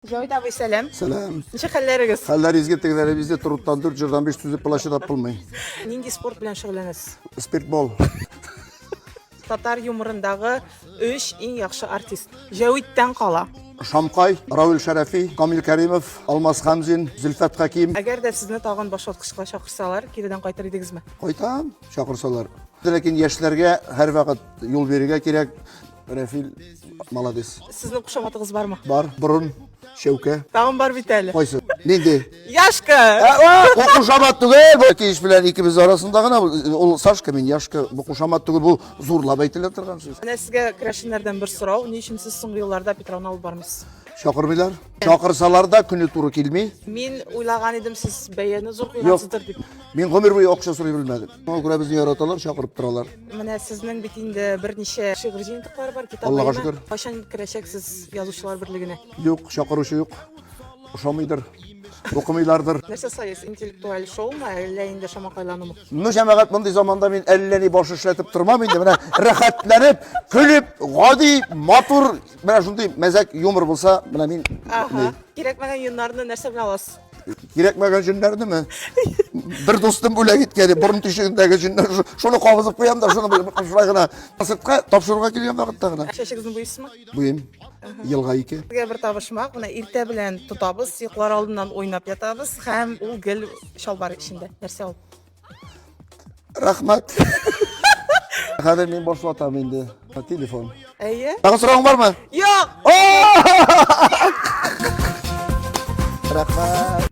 Җәвит абый, сәлам. Сәлам. Ничек хәлләрегез? Хәлләр изге, тегеләре бездә торуттан дүрт, җырдан биш түзеп була, чыдап булмый. Нинди спорт белән шөгыльләнәсез? Спиртбол. Татар юморындагы өч иң яхшы артист. Җәвиттән кала. Шамкай, Равил Шәрәфи, Камил Кәримов, Алмаз Хәмзин, Зөлфәт Хәким. Әгәр дә сезне тагын башваткычка чакырсалар, киредән кайтыр идегезме? Кайтам, чакырсалар. Ләкин яшьләргә һәрвакыт юл бирергә кирәк. Рәфил, молодец. Сезнең кушаматыгыз бармы? Бар, борын, шәүкә. Тагын бар бит әле. Кайсы? Нинди? Яшка! Бу кушамат түгел, бу Киш белән икебез арасында гына ул Сашка, мин Яшка. Бу кушамат түгел, бу зурлап әйтелә торган сүз. Менә сезгә керәшеннәрдән бер сорау. Ни өчен сез соңгы елларда Петрауны алып бармыйсыз? Чакырмыйлар. Чакырсалар да көне туры килми. Мин уйлаган идем, сез бәяне зур куйгансыздыр дип. Мин гомер буе акча сорый белмәдем. Шуңа күрә безне яраталар, чакырып торалар. Менә сезнең бит инде берничә шигырь җыентыклары бар, китап. Аллага шөкер. Кайчан керәчәксез язучылар берлегенә? Юк, чакыручы юк. Ошамыйдыр. Укымыйлардыр. Нәрсә сайлыйсыз, интеллектуаль шоумы, әллә инде шамакайланумы? Ну, җәмәгать, мондый заманда мин әллә ни баш эшләтеп тормам инде. Менә рәхәтләнеп, көлеп, гади, матур, менә шундый мәзәк юмор булса, менә мин. Ага. Кирәкмәгән йоннарны нәрсә белән аласыз? Кирәкмәгән җеннәрнеме? Бер дустым бүләк иткән, борын тишегендәге җеннәр, шуны кабызып куям да, шуны шулай гына. Сыртка тапшыруга килгән вакытта гына. Чәчегезне буйыйсызмы? Буйыйм. Елга ике. Сезгә бер табышмак, менә иртә белән тотабыз, йоклар алдыннан уйнап ятабыз һәм ул гел чалбар эчендә. Нәрсә ул? Рәхмәт. Хәзер мин баш ватам инде. Телефон. Әйе. Тагын соравың бармы? Юк! Рәхмәт.